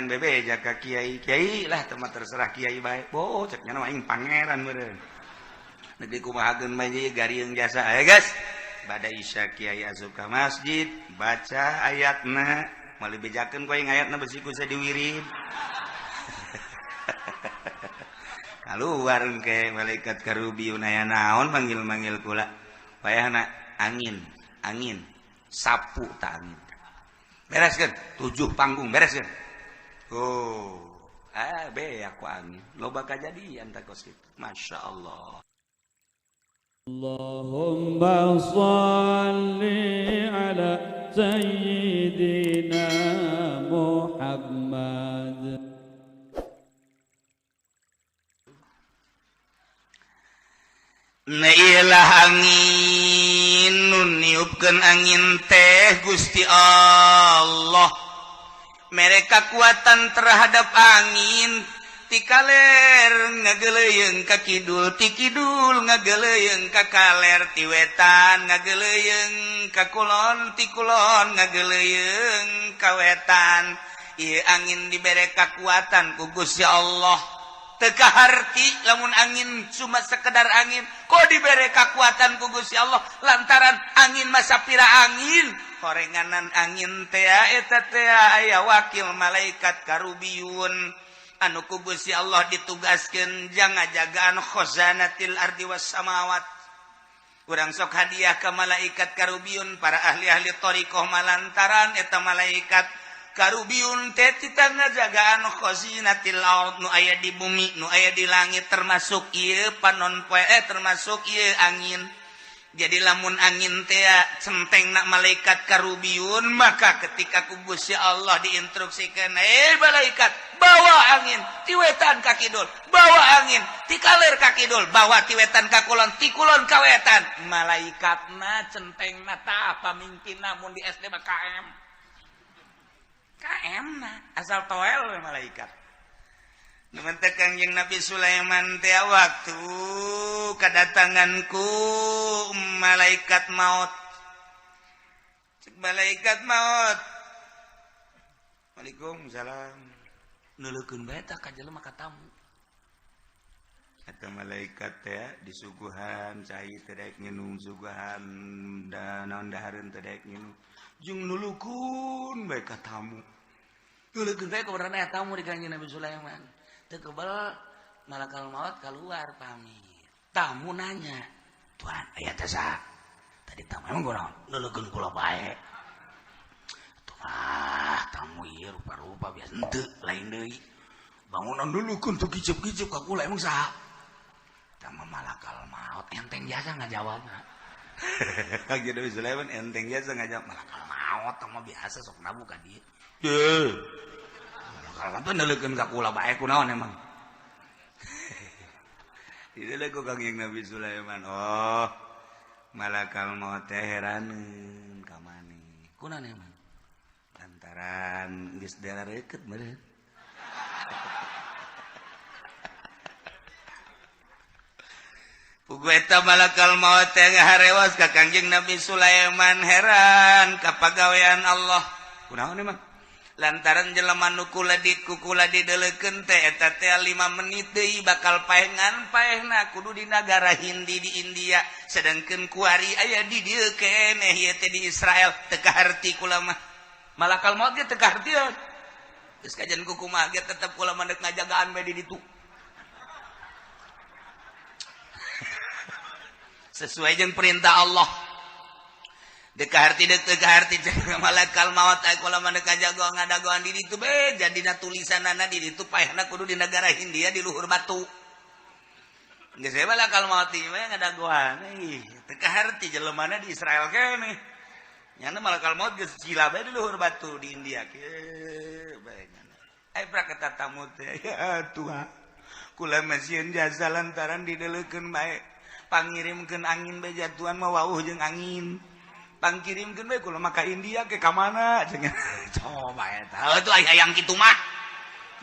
Bebeja ka kiai kiai lah tempat terserah kiai bae. Boh cek nya aing pangeran meureun. Negeri kumahakeun bae ieu gariung jasa. Ayo guys. Bada isya kiai asup ka masjid, baca ayatna, moal dibejakeun ku aing ayatna besi ku diwirid. Keluar ke malaikat karubiun aya naon manggil-manggil kula. Payahna angin, angin, sapu ta angin. Bereskeun 7 panggung bereskeun. Oh, ah be aku angin. Loba kajadian tak kos kitu. Masya Allah. Allahumma shalli ala sayyidina Muhammad. Nailah angin nu niupkeun angin teh Gusti Allah. Mereka kekuatan terhadap angin ti kaler ngageleuyeung ka kidul, ti kidul ngageleuyeung ka kaler, ti wetan ngageleuyeung ka kulon, ti kulon ngageleuyeung ka wetan. Ieu angin dibere kakuatan ku Gusti Allah. Teu kaharti lamun angin cuma sekedar angin, kok dibere kakuatan ku Gusti Allah lantaran angin masa pira angin horenganan angin teh eta teh aya wakil malaikat karubiyun anu ku Gusti Allah ditugaskeun jang ngajagaan khazanatil ardi was samawat. Urang sok hadiah ka malaikat karubiyun para ahli-ahli thariqah malantaran eta malaikat karubiun teh tita ngajagaan khazinatil ard nu aya di bumi nu aya di langit termasuk ieu panon poe termasuk ieu angin. Jadi lamun angin teh centengna malaikat karubiun maka ketika ku Gusti Allah diinstruksikeun malaikat bawa angin ti wetan ka kidul, bawa angin ti kaler ka kidul, bawa ti wetan ka kulon, ti kulon ka wetan. Malaikatna centengna tah pamimpinna mun di SD mah KM. KM na asal toel we malaikat. Nu teh Kangjeng Nabi Sulaiman teh waktu kedatanganku malaikat maut. Cek malaikat maut. Waalaikumsalam. Neuleukeun bae tah ka jelema ka tamu. Eta malaikat teh disuguhan cai teh daek nginum, suguhan da naon dahareun teh daek nginum. Jeung nulukeun bae ka tamu. Nulukeun bae kabarana tamu di Kangjeng Nabi Sulaiman. Teu kebel malakal maut keluar pamit. Tamu nanya, "Tuan, aya teh saha?" Tadi tamu emang kunaon? Nulukeun kula bae. Tuh mah tamu ieu rupa-rupa biasa henteu lain deui. Bangunan nulukeun teu kicep-kicep ka kula emang saha? Tamu malakal maut enteng jasa ngajawabna. Kangjeng Nabi Sulaiman enteng jasa ngajawab malakal maut mah biasa sok nabu ka dieu. Deuh. Kalau kan nelekeun ka kula bae kunaon emang. Didelek ku Kangjeng Nabi Sulaiman. Oh, malakal maut teh heraneun ka maneh. Kunaon emang? Lantaran geus darareukeut meureun. Pugu eta malakal maut teh ngaharewas ka Kangjeng Nabi Sulaiman heran ka pagawean Allah. Kunaon emang? Lantaran jelema nu kula di kukula dideleukeun teh eta teh 5 menit deui bakal paengan paehna kudu di nagara Hindi di India sedangkeun kuari aya di dieu keneh ieu teh di Israel teu kaharti kula mah. Malakal maut ge teu kahartieun. Geus kajian kukumaha ge tetep kula mah deuk ngajagaan bae di ditu. Sesuai jeung perintah Allah. Dek harti dek teu kaharti malakal maut ai kula mah deuk ngajago ngadagoan di ditu be jadina tulisanana di ditu paehna kudu di negara Hindia di luhur batu. Geus we malakal maut ieu mah ngadagoan ih teu kaharti jelemana di Israel keneh. Nyana malakal maut geus sila bae di luhur batu di India kieu bae nyana. Ai prak eta tamu teh ya Tuhan kula mah sieun jasa lantaran dideleukeun bae pangirimkeun angin bae jatuhan mah wauh jeung angin. Pangkirimkeun bae kula mah ka India ke ka mana cenah. Coba eta atuh hayang kitu mah.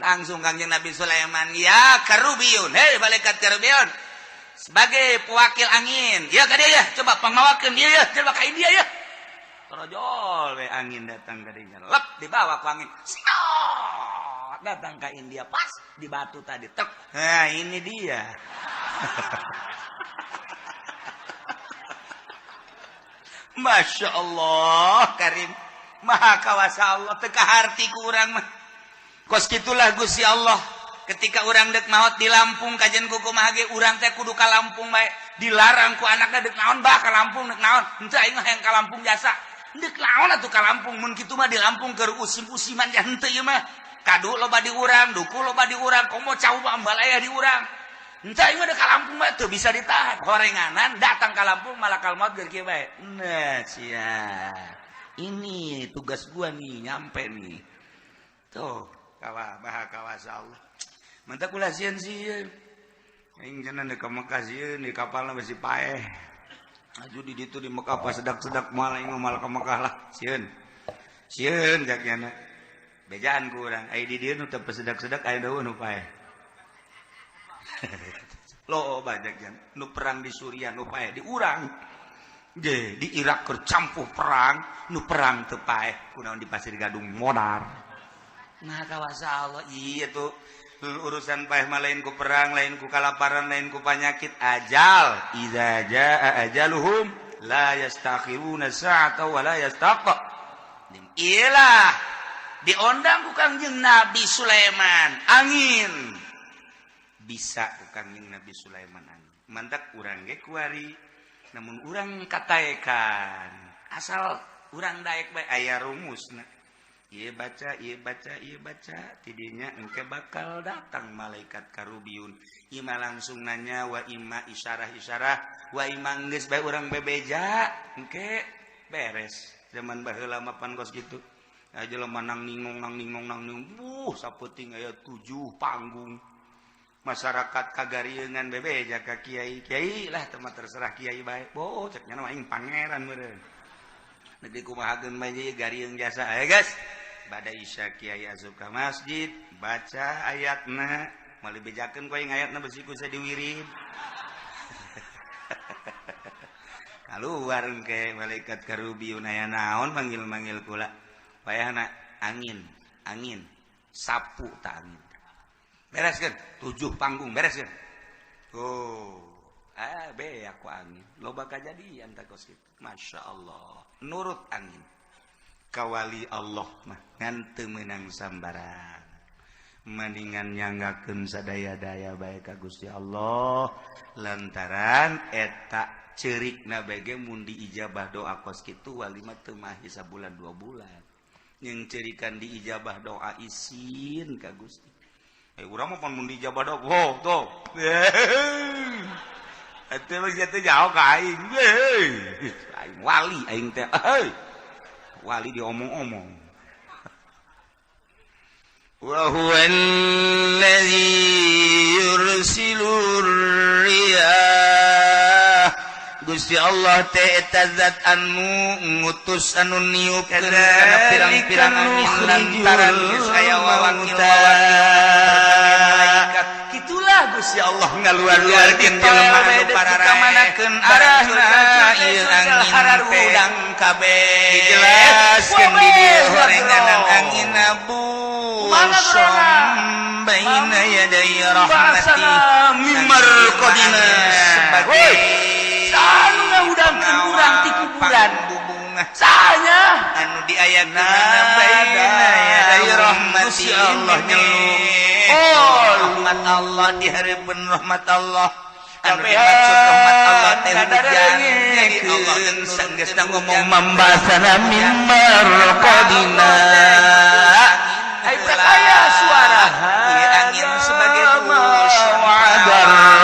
Langsung Kangjeng Nabi Sulaiman, ya karubiyun, hei malaikat karubiyun sebagai pewakil angin. Ya ka dieu ya, coba pangmawakeun ieu ya, coba ka India ya. Torojol we angin datang ka dinya. Lep dibawa ku angin. Datang ke India, pas di batu tadi tek. Nah, ini dia. Masya Allah Karim, Maha Kawasa Allah, teka harti ku urang mah. Kos kitulah Gusti Allah. Ketika urang dek maot di Lampung kajian kuku kumaha ge urang teh kudu ka Lampung bae. Dilarang ku anakna dek naon bah ka Lampung dek naon. Henteu aing mah hayang ka Lampung jasa. Dek naon atuh ka Lampung mun kitu mah di Lampung keur usim-usiman ya henteu ieu mah. Kadu loba di urang, duku loba di urang, komo cau ambalaya di urang. Entah ini udah ka Lampung mah tuh bisa ditahan. Horenganan datang ke Lampung malakal maut geus kieu bae. Nah, sia. Ini tugas gua nih nyampe nih. Tuh, kawa maha kawasa Allah. Mantap kula sieun sieun. Aing cenah deuk ka Mekah sieun di kapalna besi paeh. Aju di ditu di Mekah pas sedak-sedak moal aing mah ka Mekah lah sieun. Sieun jakiana. Bejaan ku urang ai di dieu nu teu sedak-sedak aya deui nu paeh. Lo banyak jan nu perang di Suriah nu paeh di urang ge di Irak keur campuh perang nu perang teu paeh kunaon di Pasir Gadung modar. Nah kawasa Allah iya tuh urusan paeh mah lain ku perang, lain ku kalaparan, lain ku panyakit, ajal. Idza jaa ajaluhum la yastakhiruna sa'ata wa la yastaqdim. Iyalah diondang ku Kangjeng Nabi Sulaiman angin. Bisa ku Kangjeng Nabi Sulaiman angin. Mantak urang ge kuari namun urang kataekan asal urang daek bae aya rumusna. Ieu baca, ieu baca, ieu baca tidinya engke bakal datang malaikat karubiun. Ima langsung nanya wa ima isyarah-isyarah wa ima geus bae urang bebeja engke beres. Zaman baheula mah pan kos kitu. Aya jelema nang ningong nang ningong nang ningong, sapenting aya 7 panggung. Masyarakat kagariengan bebeja ka kiai. Kiai lah teu mah terserah kiai bae. Boh cek nya mah aing pangeran meureun. Negeri kumahakeun bae ieu garieung jasa. Ayo guys. Bada isya kiai asup ka masjid, baca ayatna, moal dibejakeun ku aing ayatna besi ku diwirid. Kaluar engke malaikat karubiun aya naon manggil-manggil kula. Wayahna angin, angin, sapu ta angin. Bereskeun 7 panggung bereskeun. Oh, be aku angin. Loba kajadian ta kos kitu. Masya Allah, nurut angin. Kawali Allah mah ngan teu meunang sambarang. Mendingan nyanggakeun sadaya-daya bae ka Gusti Allah lantaran eta ceurikna bae ge mun diijabah doa kos kitu wali mah teu mahi sabulan 2 bulan. Yang cerikan diijabah doa isin ka Gusti. Urang mah pan mun diijabah doa, oh tuh. Atuh mah sia teh jauh ka aing. Aing wali aing teh. Wali diomong-omong. Wa huwallazi yursilur riyah. Gusti Allah teh eta zat anu ngutus anu niupkeun kana pirang-pirang angin lantaran geus aya wawakil-wawakil malaikat. Kitulah Gusti Allah ngaluar-luarkeun jelema anu pararae arahna ieu angin teh kabeh dijelaskeun di dieu horenganan angin abu baina yaday rahmati mimarqadina sebagai anu ngahudangkeun urang ti kuburan bubungah sanya anu diayakeunana baina yaday rahmati Allah nyeluk. Oh, rahmat Allah di hareupeun rahmat Allah anu dimaksud rahmat Allah teh hujan. Jadi Allah sanggeusna ngomong mambasana mimmarqadina. Ai aya suara ieu angin sebagai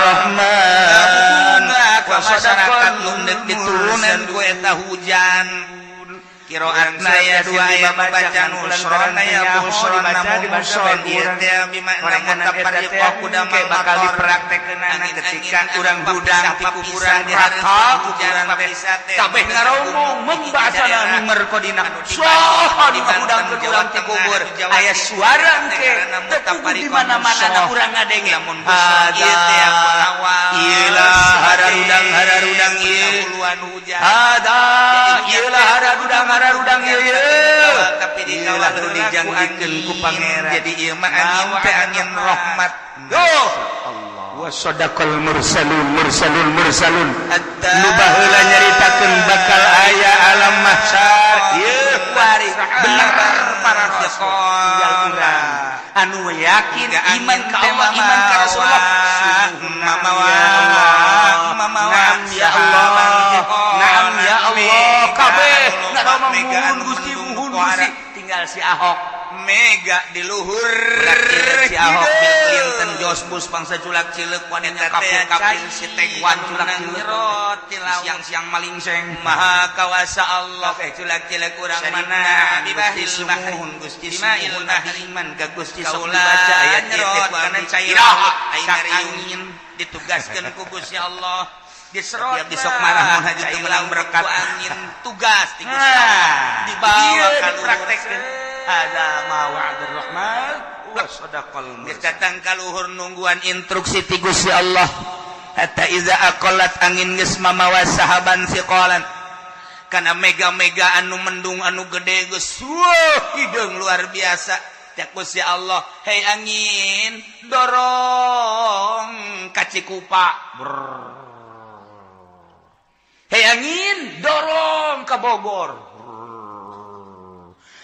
rahman ka masyarakat nu deuk diturunan ku eta hujan. Kiroatna ya dua aya baca nusron ya busron namun nusron ieu teh bimakna mutafariqah kudamal bakal dipraktekkeunana ketika urang hudang ti kuburan di hareupeun hujan teh kabeh ngaromong membasana mimarqadina saha nu ngahudangkeun urang ti kubur aya suara engke teu di mana-mana na urang ngadenge lamun busron ieu teh pengawal ieu lah hararudang ieu hada ieu lah hararudang Hararudang ieu. Tapi dikawal Ieu dijanjikeun ku Pangeran. Jadi ieu mah angin teh angin rahmat. Duh. Wa sadaqal mursalun, mursalun, mursalun. Nu baheula nyaritakeun bakal aya alam mahsyar. Ieu kuari bener para rasul. Tinggal urang anu yakin iman ka Allah, iman ka Rasulullah. Mamawa. Ya Allah. Mamawa. Naam ya Allah. Naam ya Allah. Kabeh ngaromong muhun Gusti, muhun Gusti. Tinggal si Ahok. Mega di luhur. Si Ahok, Bill Clinton, George Bush, bangsa culak cileuk, wanita kafir kafir, si Taiwan culak cileuk, siang-siang maling seng. Maha kawasa Allah. Oke, culak cileuk urang mana mana. Gusti sumuhun, Gusti sumuhun, abdi iman ka Gusti. Sok Kaula dibaca ayat ieu teh nyerot ku kana abdi. cai Iraha laut aing sak ngariung. Angin Ditugaskeun ku Gusti Allah, diserot. Tapi abdi sok marah mun haji cai teu meunang laut berkat. Ku angin tugas ti Gusti Allah dibawa Ieu ka luhur. Dipraktekkeun. Hadza ma wa'adur rahman wa sadaqal Geus mursal. Datang ka luhur nungguan instruksi ti Gusti Allah, hatta iza aqallat, angin geus mamawa, sahaban siqalan, kana mega-mega anu mendung anu gede, geus wah hideung luar biasa. Cak Gusti Allah, "Hei angin, dorong ka Cikupa." Brrr. Hei angin, dorong ke Bogor.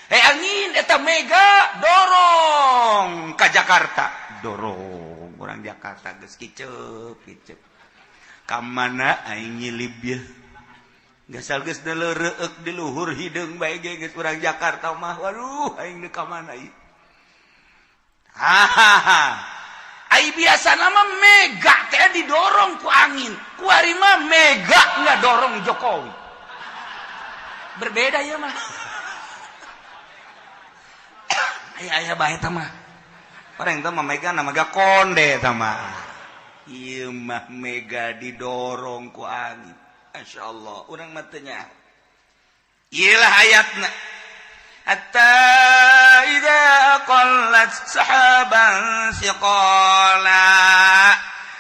Hei angin, eta mega dorong ke Jakarta. Dorong orang Jakarta geus kicep kicep. Ka mana aing nyilib ye? Gasal geus reueuk di luhur, hideung bae ge geus urang Jakarta mah. Waduh, aing deuk ka mana ieu? Hahaha. Ai biasa nama mega teh didorong ku angin. Kuari mah mega nggak dorong Jokowi. Berbeda ya mah. Aya aya bae tah mah. Orang itu mah mega, nama mega konde tah mah. Ieu mah mega didorong ku angin. Masya Allah, urang mah teu nyaho. Ieu lah ayatna. Hatta idza aqallat sahaban siqala,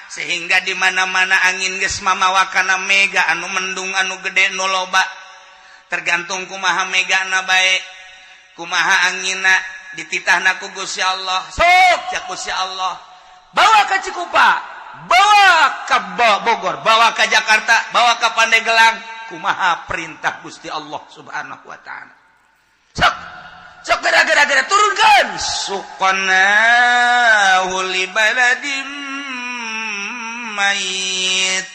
sehingga di mana-mana angin geus mamawa kana mega anu mendung anu gede nu loba, tergantung kumaha megana bae, kumaha anginna, dititahna ku Gusti Allah. Sok, cak Gusti Allah, bawa ke Cikupa, bawa ke Bogor, bawa ke Jakarta, bawa ke Pandeglang. Kumaha perintah Gusti Allah Subhanahu wa taala. Sok sok, gara-gara turunkan. Suqnahu li baladim mayit.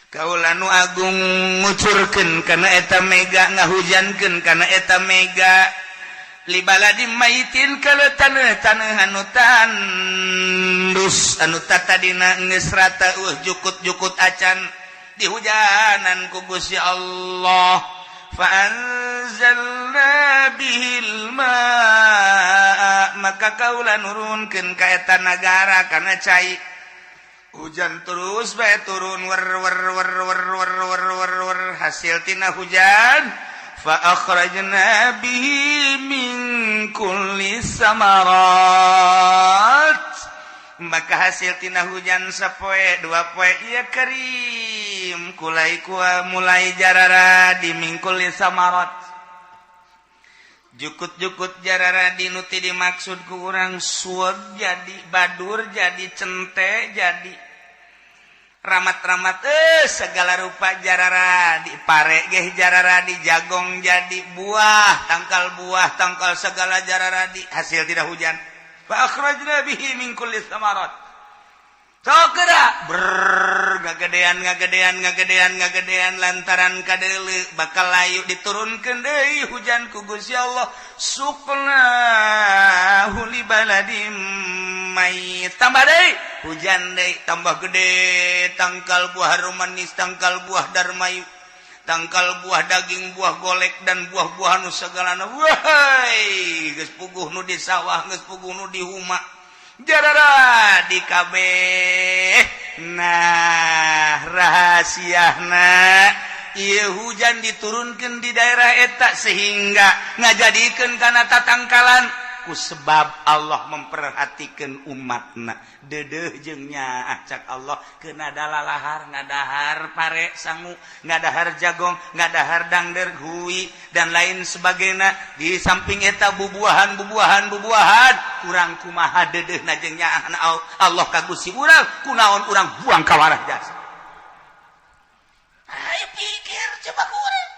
Kaula nu agung ngucurkeun kana eta mega, ngahujankeun kana eta mega, li baladim maitin, kalau tanah-tanah anu tandus, anu tatadina geus rata, jukut-jukut acan, dihujanan ku Gusti Allah. Fa anzalna bihil ma'a, maka kaula nurunkeun ka eta nagara kana cai. Hujan terus bae turun, wer wer wer wer wer wer wer wer. Hasil tina hujan, fa akhrajna bihi min kulli samarat, maka hasil tina hujan sapoe dua poe ieu kerim kulai kua mulai jarara di min kulli samarat, jukut-jukut jarara. Nu ti dimaksud ku urang suweg jadi badur, jadi cente, jadi ramat-ramat, segala rupa jarara di pare geh jarara di jagong, jadi buah, tangkal buah, tangkal segala jarara di hasil tina hujan. Fa akhrajna bihi min kulli samarat. Sok geura ber ngagedean, ngagedean, ngagedean, ngagedean, lantaran kadeule bakal layu, diturunkeun deui hujan ku Gusti Allah. Suqnahu li baladim mayit, tambah deui hujan deui, tambah gede tangkal buah harum manis, tangkal buah darmayu, tangkal buah daging, buah golek, dan buah-buah nu segalana. Wahai, geus puguh nu di sawah, geus puguh nu di huma, jarara di kabeh. Nah, rahasiana ieu hujan diturunkan di daerah eta sehingga ngajadikeun kana tatangkalan. Ku sebab Allah memperhatikan umatna. Dedeh jeung nyaah cak Allah keuna dalalahar ngadahar pare sangu, ngadahar jagong, ngadahar dangder hui dan lain sebagainya. Di samping eta bubuahan bubuahan bubuahan kurang kumaha dedehna jeung nyaahna Allah ka Gusti urang, kunaon urang buang ka warah jasa. Ayo pikir coba kurang.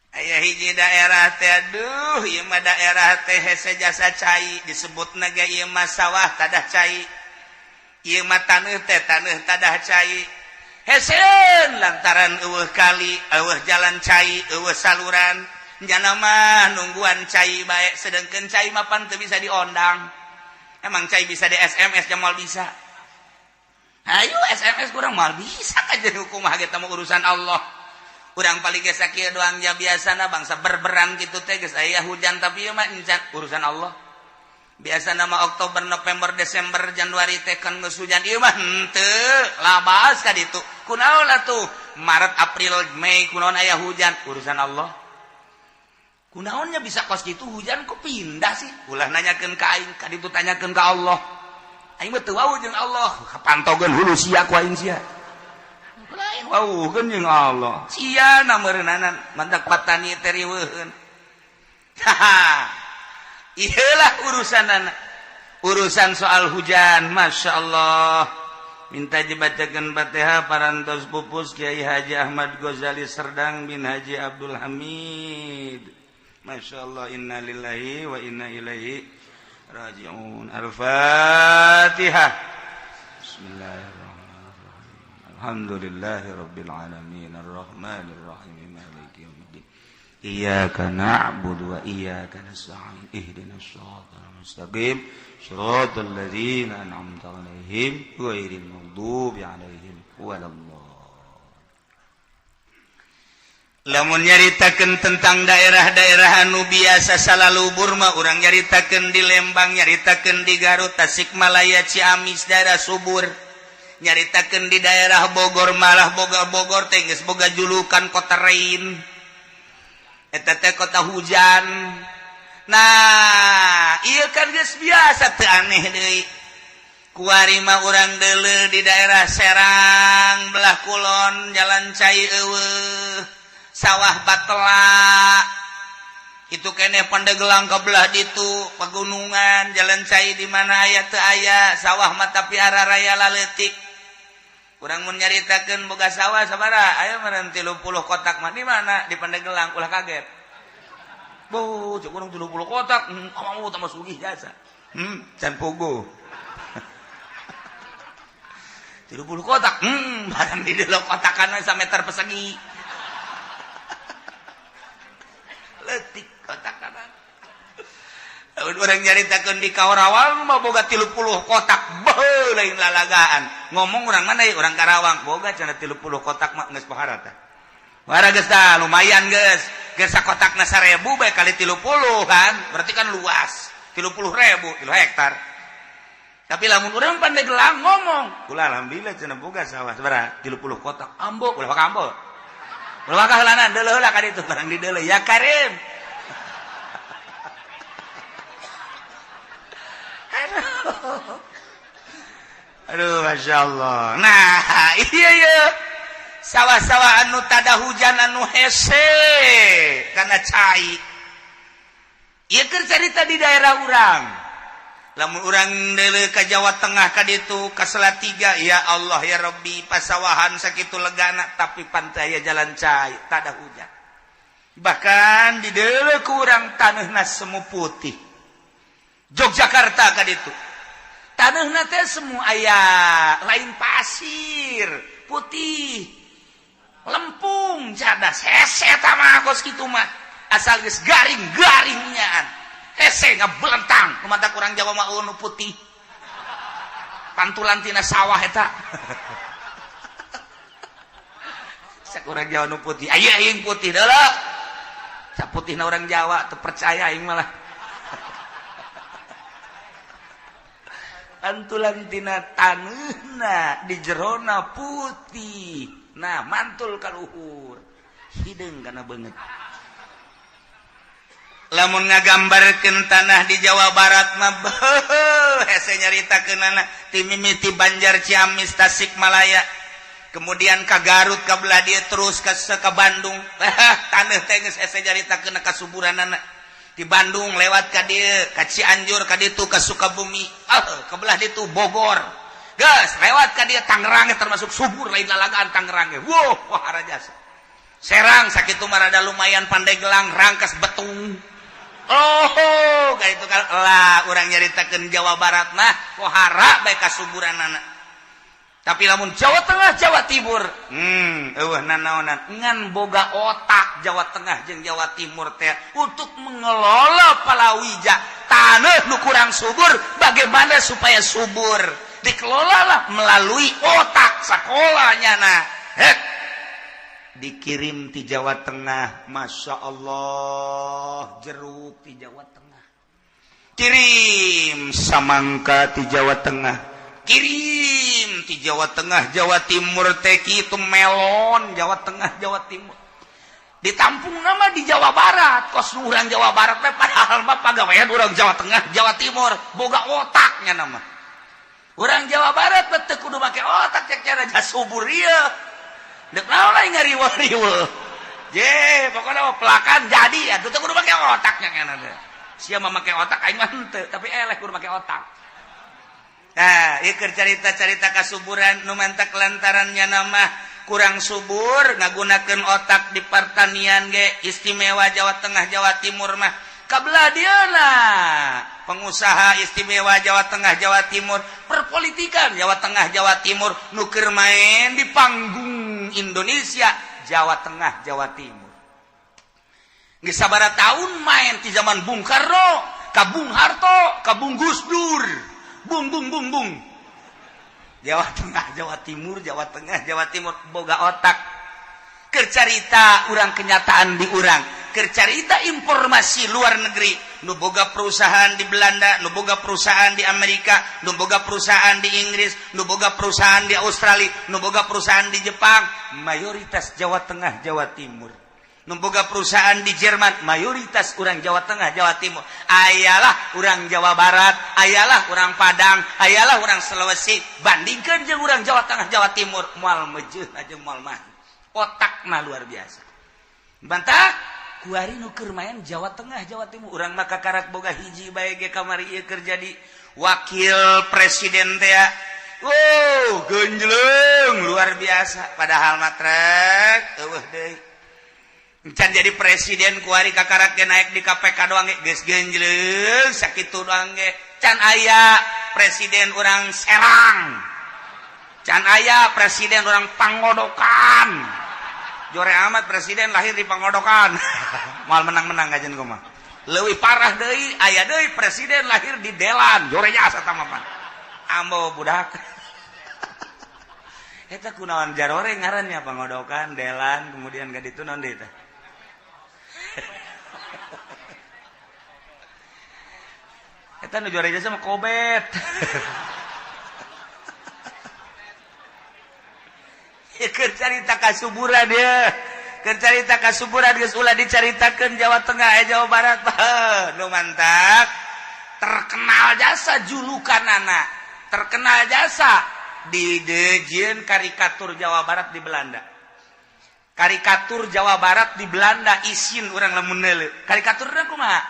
Aya hiji daerah teh, aduh ieu mah daerah teh hese jasa cai, disebutna ge ieu mah sawah tadah cai. Ieu mah taneuh teh taneuh tadah cai. Heseun lantaran eueuh kali, eueuh jalan cai, eueuh saluran. Nyana mah nungguan cai bae, sedengkeun cai mah pan teu bisa diondang. Emang cai bisa di SMS moal bisa. Ayo SMS kurang moal bisa kajian hukum ge mah urusan Allah. Urang paling geus sakieu doang ja biasana bangsa berberang gitu teh geus aya hujan tapi ieu mah encan urusan Allah. Biasa nama Oktober, November, Desember, Januari teh kan geus hujan ieu mah henteu labas ka ditu. Kunaon atuh Maret, April, Mei kunaon aya hujan urusan Allah. Kunaonnya bisa kos kitu hujan kok pindah sih? Ulah nanyakeun ka aing, ka ditu tanyakeun ka Allah. Aing mah teu wau jeung Allah, pantogeun hulu sia ku aing sia. Lain wau kan jeung Allah. Sia na meureunana mantak patani teh riweuheun. Haha. Iyalah urusanana. Urusan soal hujan, Masya Allah. Minta dibacakan Fatihah parantos pupus Kiai Haji Ahmad Ghazali Serdang bin Haji Abdul Hamid. Masya Allah, inna lillahi wa inna ilaihi raji'un. Al-Fatihah. Bismillahirrahmanirrahim. Alhamdulillahi rabbil alamin arrahmanir rahim maliki yaumiddin. Iyyaka na'budu wa iyyaka nasta'in ihdinas siratal mustaqim siratal ladzina an'amta 'alaihim ghairil maghdubi 'alaihim waladdallin. Lamun nyaritakeun tentang daerah-daerah anu biasa salalubur mah urang nyaritakeun di Lembang, nyaritakeun di Garut, Tasikmalaya, Ciamis daerah subur. Nyaritakeun di daerah Bogor malah boga Bogor teh geus boga julukan kota rain. Eta teh kota hujan. Nah, ieu kan geus biasa teu aneh deui. Kuari mah urang deuleu di daerah Serang belah kulon jalan cai eueuh, sawah batela. Itu keneh Pandeglang ke belah ditu pegunungan jalan cai di mana aya teu aya sawah mah tapi araraya laletik. Urang mun nyaritakeun boga sawah sabaraha aya meureun 30 kotak mah di mana di Pandeglang ulah kaget. Boh, cek urang 30 kotak, kamu tambah sugih jasa. Can pogo. 30 kotak, barang di dalam kotakan meter persegi. Letik kotakan. Orang nyaritakeun di Karawang mah boga 30 kotak, beuh lain lalagaan. Ngomong orang mana ya orang Karawang, boga cenah 30 kotak mah geus pohara tah. Pohara geus dah lumayan geus. Geus sakotakna 1000 bae kali 30 kan, berarti kan luas. 30.000, 3 hektar. Tapi lamun urang Pandeglang ngomong, kula alhamdulillah cenah boga sawah sabaraha 30 kotak. Ambo ulah waka ambo. Ulah waka heulanan deuleu heula ka ditu barang di deuleu ya Karim. Aduh. Aduh, Masya Allah. Nah, iya iya. Sawah-sawah anu tada hujan anu hese karena cai. Ieu keur carita di daerah urang. Lamun urang deuleu ka Jawa Tengah ka ditu ka Salatiga, ya Allah ya Rabbi, pasawahan sakitu legana tapi pantai aya jalan cai, tada hujan. Bahkan di deuleu ku urang taneuhna semu putih. Yogyakarta ka ditu. Taneuhna teh semu aya lain pasir, putih. Lempung cadas hese eta mah kos kitu mah. Asal geus garing-garingnyaan. Hese ngabelentang, kumaha kurang Jawa mah nu putih. Pantulan tina sawah eta. Sakurang Jawa nu putih. Aya aing putih deuleu. Saputihna urang Jawa teu percaya aing malah. Pantulan tina taneuhna di jerona putih. Nah, mantul ka luhur. Hideung kana beungeut. Lamun ngagambarkeun tanah di Jawa Barat mah beuh hese nyaritakeunana ti mimiti Banjar, Ciamis, Tasikmalaya, kemudian ka Garut, ka belah dieu, terus ka Bandung. Taneuh teh geus hese nyaritakeun kasuburanana. Di Bandung lewat ka dieu, ka Cianjur, ka ditu ka Sukabumi, ah, ka belah ditu Bogor, geus lewat ka dieu Tangerang termasuk subur, lain lalagaan Tangerang ge. Wow, wah, jasa Serang sakitu mah rada lumayan, Pandeglang, Rangkas Betung. Oh, kayak itu kan lah urang nyaritakeun Jawa Barat mah pohara bae kasuburanana. Tapi lamun Jawa Tengah, Jawa Timur, eueuh nanaonan, ngan boga otak Jawa Tengah jeung Jawa Timur teh untuk mengelola palawija tanah nu kurang subur, bagaimana supaya subur, dikelola lah melalui otak sekolahnya. Nah, hek dikirim di Jawa Tengah, Masya Allah, jeruk di Jawa Tengah, kirim samangka di Jawa Tengah, kirim di Jawa Tengah, Jawa Timur teh itu melon. Jawa Tengah, Jawa Timur ditampung nama di Jawa Barat kos urang Jawa Barat teh, padahal mah pagawean urang Jawa Tengah, Jawa Timur boga otaknya. Nama urang Jawa Barat teu kudu make otak, cek cara subur ieu. Dek naon lain ngariweuh-riweuh. Je, pokoknya mah pelakan jadi atuh teu kudu make otaknya kan teh. Sia mah make otak, aing mah henteu, tapi eleh kudu make otak. Nah, ieu keur carita-carita kasuburan nu mantak lantarannya nama kurang subur ngagunakeun otak di pertanian ge istimewa Jawa Tengah, Jawa Timur mah. Kabelah dieuna pengusaha istimewa Jawa Tengah, Jawa Timur, perpolitikan Jawa Tengah, Jawa Timur, nu keur main di panggung Indonesia Jawa Tengah, Jawa Timur. Geus sabaraha tahun main di zaman Bung Karno, ka Bung Harto, ka Bung Gus Dur. Bung bung bung bung. Jawa Tengah, Jawa Timur, Jawa Tengah, Jawa Timur boga otak. Keur carita urang, kenyataan di urang. Keur carita informasi luar negeri, nu boga perusahaan di Belanda, nu boga perusahaan di Amerika, nu boga perusahaan di Inggris, nu boga perusahaan di Australia, nu boga perusahaan di Jepang, mayoritas Jawa Tengah, Jawa Timur. Nu boga perusahaan di Jerman, mayoritas orang Jawa Tengah, Jawa Timur. Ayalah orang Jawa Barat, ayalah orang Padang, ayalah orang Sulawesi, bandingkan jeung orang Jawa Tengah, Jawa Timur, moal mejeuh aja, moal mah. Otakna luar biasa. Bantah kuari nu keur main Jawa Tengah, Jawa Timur, urang mah kakarak boga hiji bae ge kamari ieu keur jadi wakil presiden teh. Wow, genjleng luar biasa, padahal mah trek eueuh deui. Can jadi presiden kuari kakarak ge naik di KPK doang ge geus genjleng sakitu doang ge. Can aya presiden orang Serang, can aya presiden orang Pangodokan. Jore amat presiden lahir di Pangodokan moal menang-menang kajian kumaha. Leuwih parah deui, aya deui presiden lahir di Delan, jore jasa tah mah ambo budak eta kunaon jarore ngarannya Pangodokan, Delan, kemudian gak ditu naon deui teh. Eta nu juara jasa mah kobet. Keur carita kasuburan ya, keur carita kasuburan geus ulah dicaritakeun Jawa Tengah, Jawa Barat. Nu mantap terkenal jasa julukanana, terkenal jasa di dijieun karikatur Jawa Barat di Belanda. Karikatur Jawa Barat di Belanda isin urang lamun neuleu karikaturna kumaha,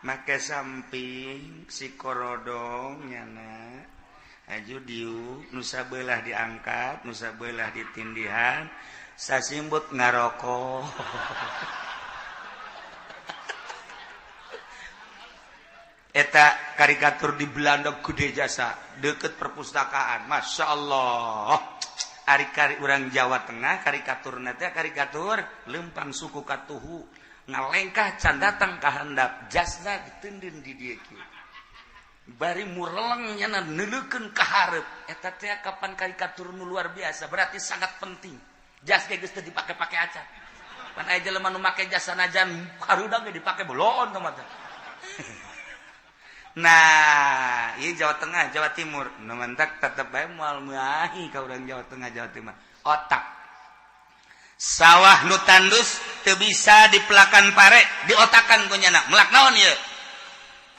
make samping si korodong nyana aju diuk, nusa belah diangkat, nusa belah ditindihan, sasimbut ngarokok. Eta karikatur di Belanda gede jasa deket perpustakaan. Masya Allah, ari kari urang Jawa Tengah karikatur teh karikatur lempang suku katuhu ngalengkah can datang ka handap, jasna ditendin di dieu kieu bari mureleng nyana neuleukeun ka hareup. Eta teh kapan karikatur nu luar biasa, berarti sangat penting. Jas ge geus teu dipake-pake acan, pan aya jelema nu make jas sanajan harudang ge dipake beloon teh mah. Nah, ieu Jawa Tengah, Jawa Timur nu mantak tetep bae moal meahi ka urang Jawa Tengah, Jawa Timur. Otak sawah nu tandus. Teu bisa dipelakan pare, diotakan ku nyana. Melak naon ieu?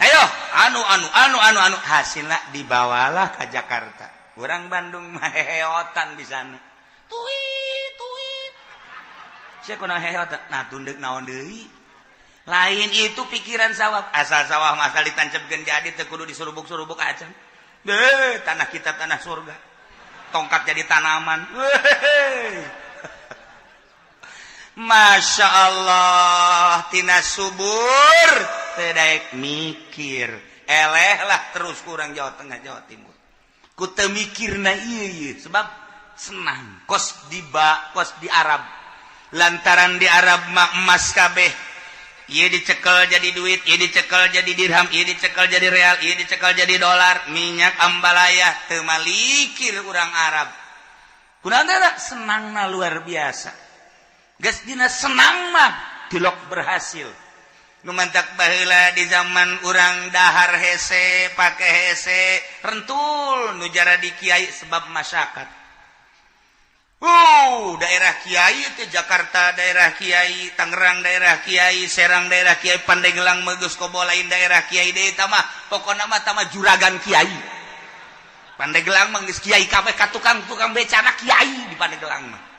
Ayo, anu anu anu anu anu, hasilna dibawalah ke Jakarta. Orang Bandung mah heheotan di sana. Tuit tuit. Sia kunaon heheotan? Nah, tunduk naon deui? Lain itu pikiran sawah. Asal sawah mah asal ditancapkeun jadi, teu kudu disurubuk-surubuk acan. Deh, tanah kita tanah surga. Tongkat jadi tanaman. Weh. Masya Allah, tina subur teu daek mikir, eleh lah terus kurang Jawa Tengah, Jawa Timur ku teu mikirna ieu ieu, sebab senang kos di ba kos di Arab, lantaran di Arab mah emas kabeh. Ieu dicekel jadi duit, ieu dicekel jadi dirham, ieu dicekel jadi real, ieu dicekel jadi dolar. Minyak ambalaya, teu malikir urang Arab. Kunaon teh? Senangna luar biasa. Geus dina senang mah tilok berhasil. Nu mantak baheula di zaman urang dahar hese, pake hese, rentul nu jaradi kiai sebab masyarakat. Daerah Kiai itu Jakarta, daerah Kiai Tangerang, daerah Kiai Serang, daerah Kiai Pandeglang, Megus kobo lain daerah Kiai deui mah. Pokokna mah tama juragan Kiai Pandeglang mah, geus Kiai kabeh ka tukang-tukang becana Kiai di Pandeglang mah.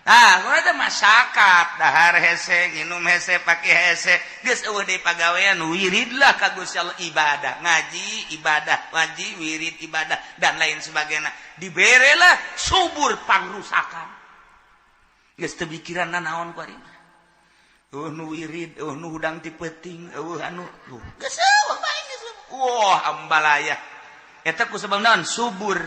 Nah, ada masyarakat dahar hese, nginum hese, pakai hese, geus eueuh deui pagawean, wiridlah ka Gusti Allah, ibadah, ngaji ibadah, ngaji wirid ibadah dan lain sebagainya. Diberelah subur pangrusakan. Geus teu mikiran naon ku ari mah. Eueuh nu wirid, eueuh nu hudang ti peuting, eueuh anu geus eueuh bae geus. Wah, ambalaya. Eta ku sebab naon? Subur.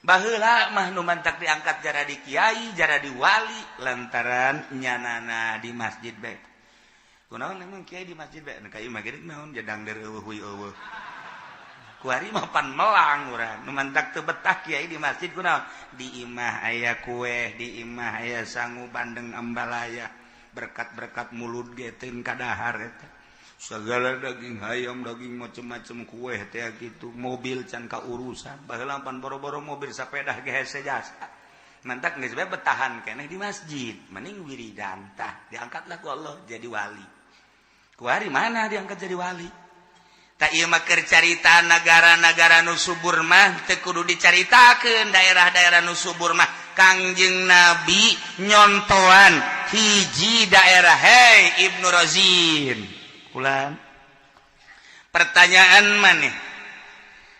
Baheula mah nu mantak diangkat jaradi kiai, jaradi wali lantaran nyanana di masjid bae. Kunaon emang kiai di masjid bae? Ka ieu mah geuning naon jadang eueuh huy eueuh. Kuari mah pan melang urang. Nu mantak teu betah kiai di masjid kunaon? Di imah aya kue, di imah aya sangu bandeng ambalaya. Berkat-berkat mulut ge teu kadahar eta. Segala daging ayam, daging macem-macem, kue teh gitu, mobil can kaurusan. Baheula pan boro-boro mobil, sepeda ge hese jasa. Mantak geus bae betahan keneh di masjid, mending wiridan tah, diangkatlah ku Allah jadi wali. Kuari mana diangkat jadi wali? Tak ieu mah keur carita negara-negara nu subur mah teu kudu dicaritakeun daerah-daerah nu subur mah. Kangjeng Nabi nyontoan hiji daerah. Hei Ibnu Razin, ulan pertanyaan maneh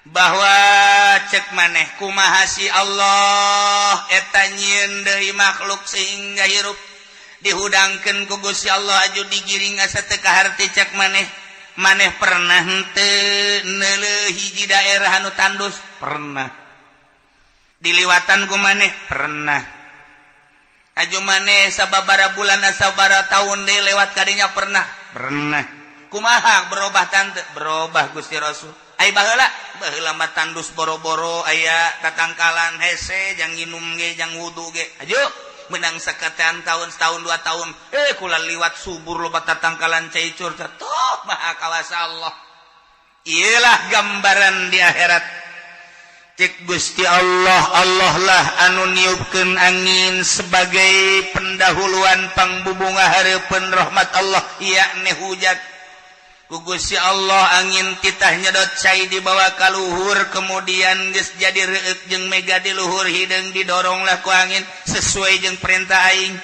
bahwa cek maneh kumaha si Allah eta nyieun deui makhluk sehingga hirup, dihudangkeun ku Gusti Allah aju digiring asa teu kaharti cek maneh. Maneh pernah henteu neuleuh hiji daerah anu tandus? Pernah diliwatan ku maneh? Pernah. Aju maneh sababara bulan, sababara tahun deui lewat kadinya? Pernah. Pernah. Kumaha, berubah tante? Berubah, Gusti Rasul. Ai baheula, baheula mah tandus, boro-boro aya tatangkalan, hese jang nginum ge, jang wudu ge. Aju menang saketean tahun, setahun, 2 tahun, eh kula liwat subur, loba tatangkalan, cai curca tuh. Maha kawasa Allah. Iyalah gambaran di akhirat. Cek Gusti Allah, Allah lah anu niupkeun angin sebagai pendahuluan pangbubunga hareupeun rahmat Allah, yakni hujan. Ku Gusti Allah angin titah nyedot cai dibawa ka luhur, kemudian geus jadi reueuk jeung mega di luhur, hideung didoronglah ku angin sesuai jeung perintah aing.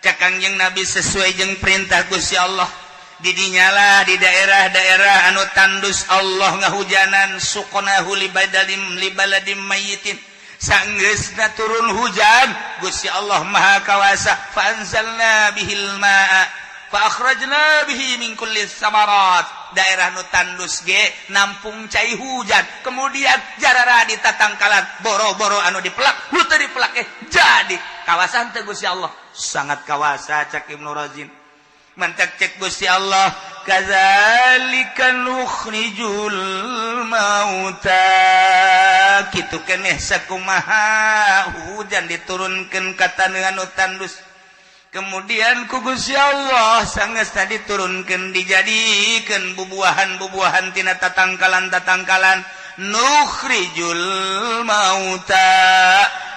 Cek Kangjeng Nabi, sesuai jeung perintah Gusti Allah. Didinyalah di daerah-daerah anu tandus Allah ngahujanan, suqnahu libadalim libaladim mayyitin. Sanggeusna turun hujan, Gusti Allah Maha Kawasa, fa anzalna bihil ma'a fa akhrajna bihi min kulli samarat. Daerah nu tandus ge nampung cai hujan, kemudian jarara di tatangkalan, boro-boro anu dipelak, huteu dipelak, eh jadi kawasan teh. Gusti Allah sangat kawasa, cak Ibnu Razin. Mantak cek Gusti Allah, kadzalika nukhrijul mauta, kitu keneh sakumaha hujan diturunkeun ka taneuh anu tandus, kemudian ku Gusti Allah sanggeus diturunkeun dijadikeun bubuahan-bubuahan tina tatangkalan-tatangkalan, nukhrijul mauta.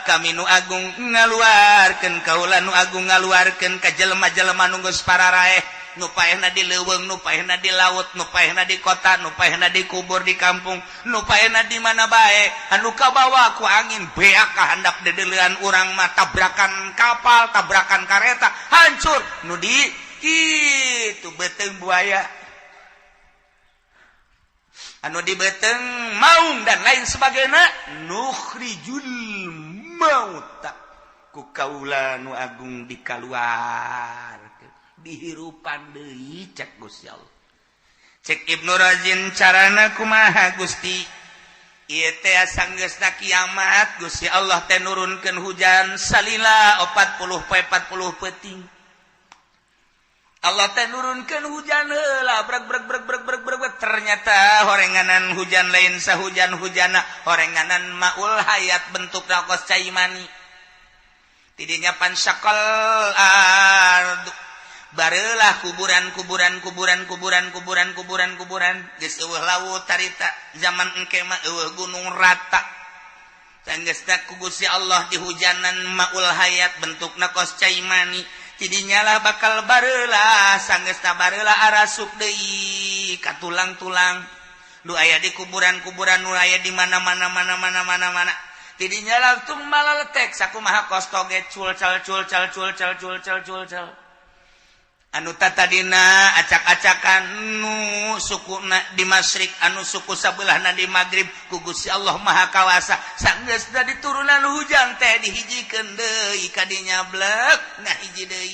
Kami nu agung ngaluarkeun, kaula nu agung ngaluarkeun ka jelema-jelema nu geus pararaeh, nu paehna di leuweung, nu paehna di laut, nu paehna di kota, nu paehna di kubur, di kampung, nu paehna di mana bae, anu kabawa ku angin beak ka handap dedeulean urang mah, tabrakan kapal, tabrakan kareta, hancur. Nu di kitu beuteung buaya, anu di beuteung maung, dan lain sebagainya. Nukhrijul mauta, ku kaula nu agung dikaluar, dihirupan deui, cek Gusti Allah. Cek Ibnu Razin, carana kumaha, Gusti? Ieu teh sanggeusna kiamat, Gusti Allah teh nurunkeun hujan salila 40 poe 40 peuting. Allah teh nurunkeun hujan heula, brek brek brek brek brek brek. Ternyata horenganan hujan lain sahujan hujana, horenganan maul hayat, bentuk kos cai mani. Tidinya fansyaqqal ardu, barelah kuburan, kuburan, kuburan, kuburan, kuburan, kuburan, kuburan. Geus euweuh laut tarita, zaman engke mah euweuh gunung, rata. Sanggeusna ku Gusti Allah dihujanan maul hayat, bentukna kos cai mani. Tidinya lah bakal barelah. Sanggeusna barelah, arasup deui ka tulang-tulang nu aya di kuburan-kuburan, nu aya di mana-mana, mana-mana, mana-mana. Tidinya langsung malaletek sakumaha kos toge, cul cal cul cal cul cal cul cal cul cal. Anu tadina acak-acakan, nu suku di masyrik, anu suku sabelahna di maghrib, ku Gusti Allah Maha Kawasa sanggeusna diturunan hujan teh dihijikeun deui kadinya, blek nah hiji deui.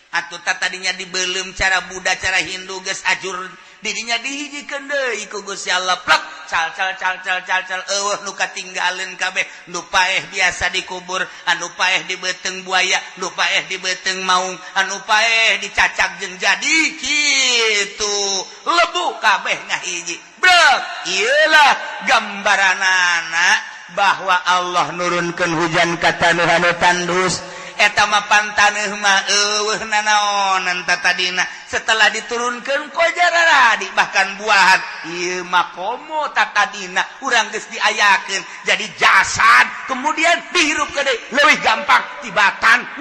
Atuh tadinya dibelum cara Buddha, cara Hindu, geus ajur. Didinya dihijikeun deui ku Gusti Allah, plek cal cal cal cal cal cal, euweuh nu katinggaleun kabeh. Nu paeh biasa dikubur, anu paeh di beuteung buaya, nu paeh di beuteung maung, anu paeh dicacak jeung jadi kitu, lebu kabeh ngahiji, brek. Iyalah gambaranana bahwa Allah nurunkeun hujan ka taneuh anu tandus. Eta mah pan taneuh mah euweuh nanaonan tadina, setelah diturunkan kojaradi, bahkan buahan. Ieu mah komo tatadina urang geus diayakeun jadi jasad, kemudian dihirup deui, leuwih gampang tibatan.